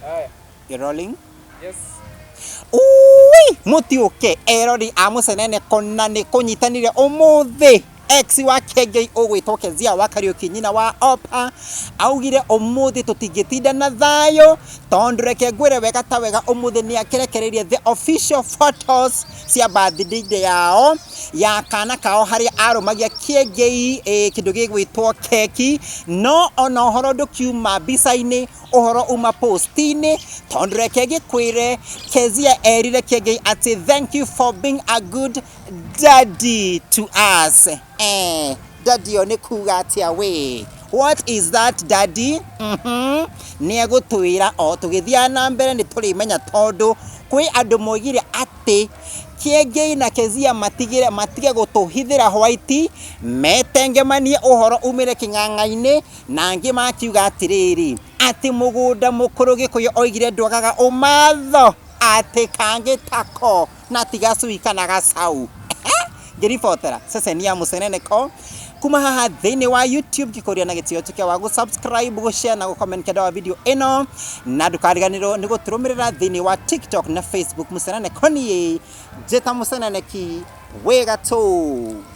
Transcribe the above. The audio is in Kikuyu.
Haya. You're rolling? Yes. Ui, mũtiũke erori a mũcenene kona nĩ kũnyitanire ũmũthĩ ex wa Kengei ũgwĩtwo Kezia wa Kariũki nyina wa Opa augire ũmũthĩ tũtingĩtinda na thayũ tondũ reke ngwĩre wega ta wega ũmũthĩ nĩ akĩrekereirie the official photos cia birthday yao ya kana kao harĩa arũmagia Kĩengei kĩndũ gĩgwĩtwo keki no ona ũhoro ndũkiuma mbica-inĩ ũhoro uma post-inĩ tondũ reke ngĩkwĩre Kezia erire Kĩengei atĩ thank you for being a good daddy to us. Daddy ĩyo nĩ kuga atĩa we? What is that daddy? Nĩ egũtwĩra o tũgĩthiaga na mbere nĩ tũrĩmenya tondũ kwĩ andũ moigire atĩ Kĩengei na Kezia matigire matige gũtũhithĩra white metengemanie ũhoro umĩre kĩng'ang'a-inĩ na angĩ makiuga atĩrĩrĩ atĩ mũgũnda mũkũrũ Gĩkũyũ oigire ndwagaga ũmatho atĩ kangĩ tako na ti gacui kana gacau. Ngĩribotera ceceni ya Mũceneneko kuma haha thĩinĩ wa YouTube ngĩkũria na gĩtĩo tuĩke wa gũ-subscribe, gũ-share na gũ-comment kenda wa video ĩno na ndũkariganĩrwo nĩ gũtũrũmĩrĩra thĩinĩ wa TikTok na Facebook Mũceneneko niĩ njĩta Mũceneneki wĩ gatũ.